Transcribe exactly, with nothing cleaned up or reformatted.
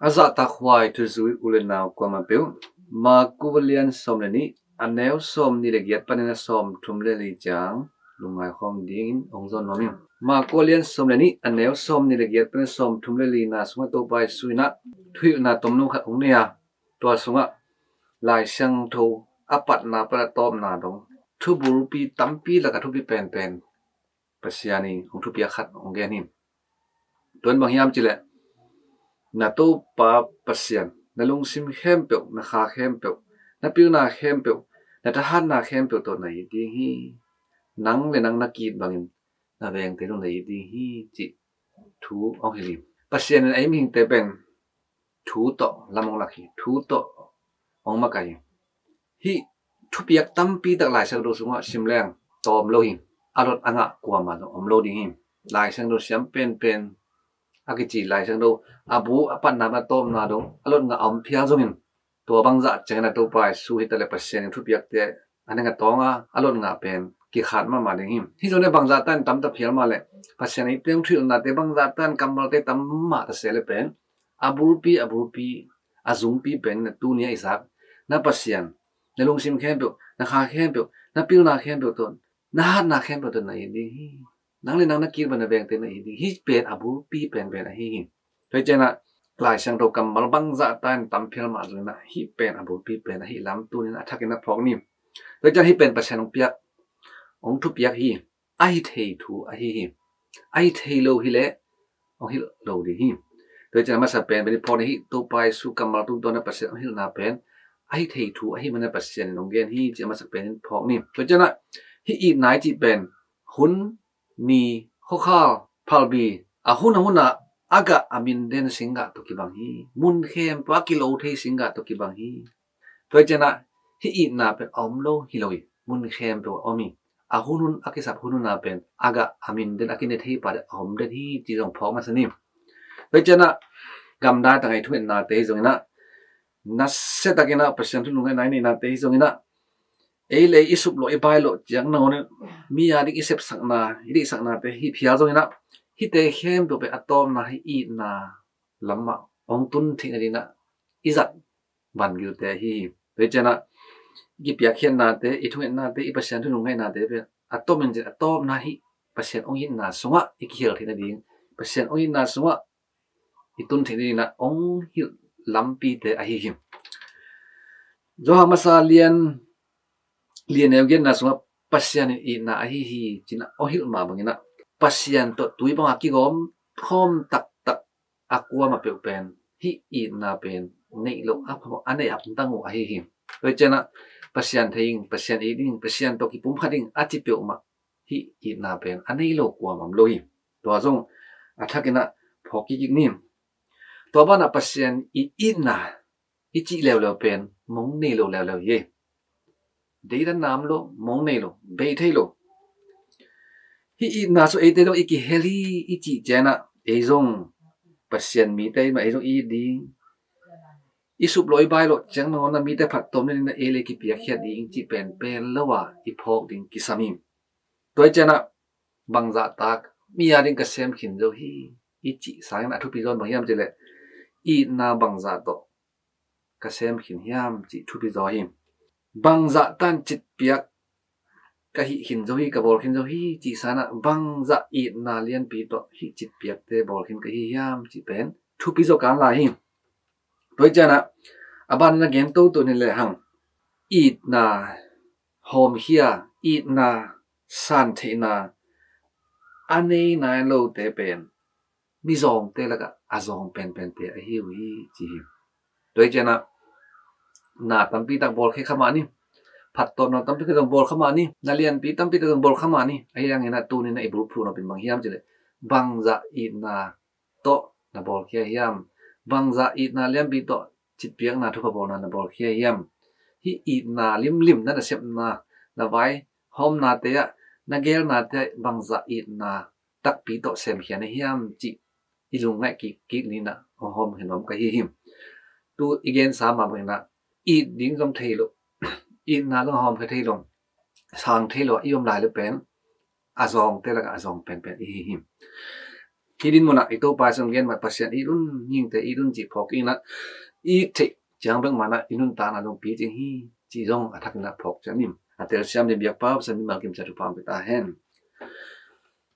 A zahtakhuai thuzui u le nau kuamah peuh, Marku lian sawm le nih, a neu sawm nih le giat panin a sawm thum le li ciang lungngai khawm dingin hong zawn nuam ing. Marku lian sawm le nih, a neu sawm nih le giat panin a sawm thum le lina sungah Topa Jesu in ah thuhilhna tomno khat hong nei a, tua sungah Lai Siangtho a patna pan a tawpna dong thubulpi tampi lakah thupi penpen Pasian in hong thupiak khat hong gen hi. Tua in bang hiam cih leh, na Topa Pasian na lungsim khempeuh, na kha khempeuh, na pilna khempeuh, na thahatna khempeuh tawh na it ding hi. Nang le nang na ki-it bangin na vengte zong na it ding hi, cih thu hong hilh hi. Pasian in ei mihingte pen thu tawh lam hong lak hi, thu tawh hong makaih hi. Hih thupiak tampi tak Lai Siangtho sungah sim leng tawm lo hi. A lot a ngah kuamah zong om lo ding hi. Lai Siangtho siam penpen a kici Lai Siangtho a bu a patna pan a tawpna dong a lot ngah a om phial zongin, tua bangzah ciangin a Topa Jesu hi ta le Pasian in thupiakte a neng a tawng a, a lot ngah pen kikhat mahmah ding hi. Hih zong le bangzah tan tamta phial mah le Pasian in ei teng thuhilhnate bangzah tan kammalte tam mah ta se le pen a bulpi, a bulpi, a zungpi pen na tuni a i zak na Pasian, na lungsim khempeuh, na kha khempeuh, na pilna khempeuh tawh, na hatna khempeuh tawh na it ding hi. Nang le nang na ki-it bangin na vengte na it ding hi. Hih pen a bulpi penpen ahi hi. Tua hi ciangin ah Lai Siangtho kammal bangzah tan tam phial mah zongin ah hih pen a bulpi pen ahi lam tunin a thakin a phawk ni. Tua hi ciangin hih pen Pasian hong piak, hong thupiak hi. A hi thei thu ahi hi. A hi thei lo hi leh hong hilh lo ding hi. Tua hi ciangin a masa pen pen i phawk ni hi. Topa Jesu kammal tungtawn a Pasian hong hilhna pen a hi thei thu ahi manin Pasian in hong gen hi, ci a masa pen in phawk ni. Tua hi ciangin ah hih itna i cih pen hun, ni, khuakhal, phalbi, a hun a hun ah a gah a min den singgah tawh kibang hi. Mun khempeuh a kilo thei singgah tawh kibang hi. Tua hi ciangin ah hih itna pen a om lo hi lo hi. Mun khempeuh a om hi. A hun hun a kisap hun hun ah pen a gah a min den a kine thei pa a om den hi, ci zong phawk masa ni. Tua hi ciangin ah gamdai tangah i thungetnate hi zongin ah, nasia takin ah Pasian thu lungngaihna i neihnate hi zongin ah, ei le ei i suplawh i bailawh ciang nangawn in mi a ding i sepsakna, i deihsaknate hi phial zongin ah, hihte khempeuh pen a tawpna hih itna lamah hong tun theih nadingin ah i zat vangilte ahi hi. Tua hi ciangin ah i kipiakkhiatnate, i thungetnate, i Pasian thu lungngaihna te pen a tomin cin a tawpna hih Pasian hong itna sungah i kihel theih nading, Pasian hong itna sungah i tun theih nadingin ah hong hilh lampite ahi hi. Johan masa lian lian neu giatna sungah Pasian in itna ahi hi, ci-in ah hong hilh mah bangin ah Pasian tawh tui bangah kigawm khawm taktak a kuamah peuh pen hih itna pen neih loh a phamawh a neih hamtang uh ahi hi. Tua hi ciangin ah Pasian thei ing, Pasian it ing, Pasian tawh kipumkhat ing a ci peuhmah hih itna pen a nei lo kuamah om lo hi. Tua zong a thakin ah phawk kik ni. Tua banah Pasian i itna i cih leuleu pen mong nei lo leuleu hi. Deidanna om lo, mong nei lo, bei thei lo. Hih itna sungah eite zong i kihel hi i cih ciangin ah ei zong Pasian mite i mah ei zong i it ding, i suplawh i bailawh ciang nangawn ah mite phattuam nadingin ah ei le ei kipiakkhiat ding cih pen pen lo a i phawk ding kisam hi. Tua hi ciangin ah bangzah tak mi a ding ka sem khin zo hi i cih sangin a thupi zaw in bang hiam cih leh itna bangzah tawh ka sem khin hiam cih thupi zaw hi. Bangzah tan citpiak ka hih khin zo hi, ka bawl khin zo hi cih sangin ah bangzah itna lianpi tawh hih citpiakte bawl khin ka hi hiam cih pen thupi zaw kan lai hi. Tua hi ciangin ah a ban in a gen toto ni lehang, itna hawmkhia, itna san theihna a nei nai lote pen mizawngte lakah a zawng penpente ahi uh hi ci hi. Tua hi ciangin ah na tampi tak bawlkhia kha mah ni, phattuamna tampi tak zong bawl kha mah ni, na lianpi tampi tak zong bawl kha mah ni. Ahi hangin ah tuni-in ah i bulphuh nop in bang hiam cih leh bangzah itna tawh na bawlkhia hiam? Bangzah itna lianpi tawh citpiakna thupha bawlna na bawlkhia hiam? Hih itna limlim na nasepna, na vaihawmnate ah, na geelnate ah bangzah itna takpi tawh semkhia na hiam cih i lungngaih kik kik ni-in ah hong hawmkhia nuam ka hi hi. Tu i gensa mah bangin ah it ding zong thei lo, itna zong hawmkhia thei lo, sang thei lo a i om lai le pen a zawngte lakah a zawng penpen i hi hi. Hih din munah i Topa sung gen mat Pasian it un, mihingte it un cih phawk in ah, i theih ciang bek manah i nuntakna zong picing hi cih zong a thakin ah phawk ciam in. A telsiam ding biakpa Pasian mimal kim ciat thupha hong pia ta hen.